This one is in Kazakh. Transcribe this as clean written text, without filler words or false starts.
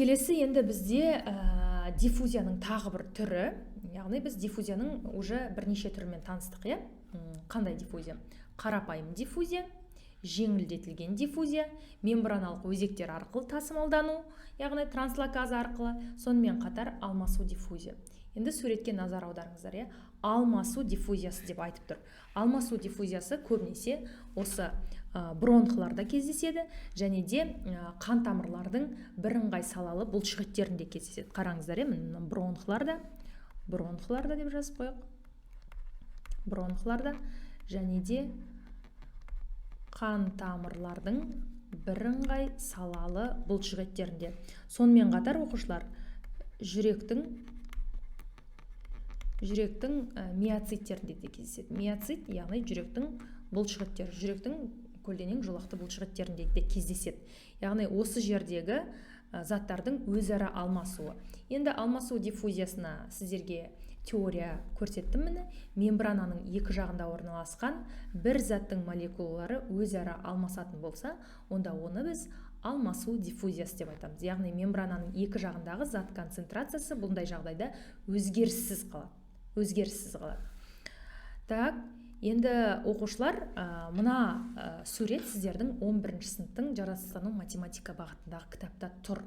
Келесі енді бізде диффузияның тағы бір түрі, яғни біз диффузияның уже бірнеше түрімен таныстық, иә. Қандай диффузия? Қарапайым диффузия, жеңілдетілген диффузия, мембраналық өзектер арқылы тасымалдану, яғни транслоказа арқылы, сонымен қатар алмасу диффузия. Енді суретке назар аударыңыздар, иә. Алмасу диффузиясы деп айтып тұр. Алмасу диффузиясы көбінесе осы бронхларда кездеседі және де қан тамырлардың бірыңғай салалы бұлшықеттерінде кездеседі. Қараңыздар, иә, міне, бронхларда, бронхларда деп жазып қояйық, бронхларда және де қан тамырлардың бірыңғай салалы бұлшықеттерінде. Сонымен қатар, оқушылар, жүректің миоциттерінде де кездеседі. Миоцит, яғни жүректің бұлшықеттері, жүректің көлденең жолақты бұлшықеттерінде де кездеседі. Яғни осы жердегі заттардың өзара алмасуы. Енді алмасу диффузиясына сіздерге теория көрсеттім. Міне, мембрананың екі жағында орналасқан бір заттың молекулалары өзара алмасатын болса, онда оны біз алмасу диффузиясы деп айтамыз. Яғни мембрананың екі жағындағы зат концентрациясы бұндай жағдайда өзгеріссіз қалады, өзгеріссіз қалады. Так, енді, оқушылар, мына сурет сіздердің 11 сыныптың жаратылыстану математика бағытындағы кітапта тұр.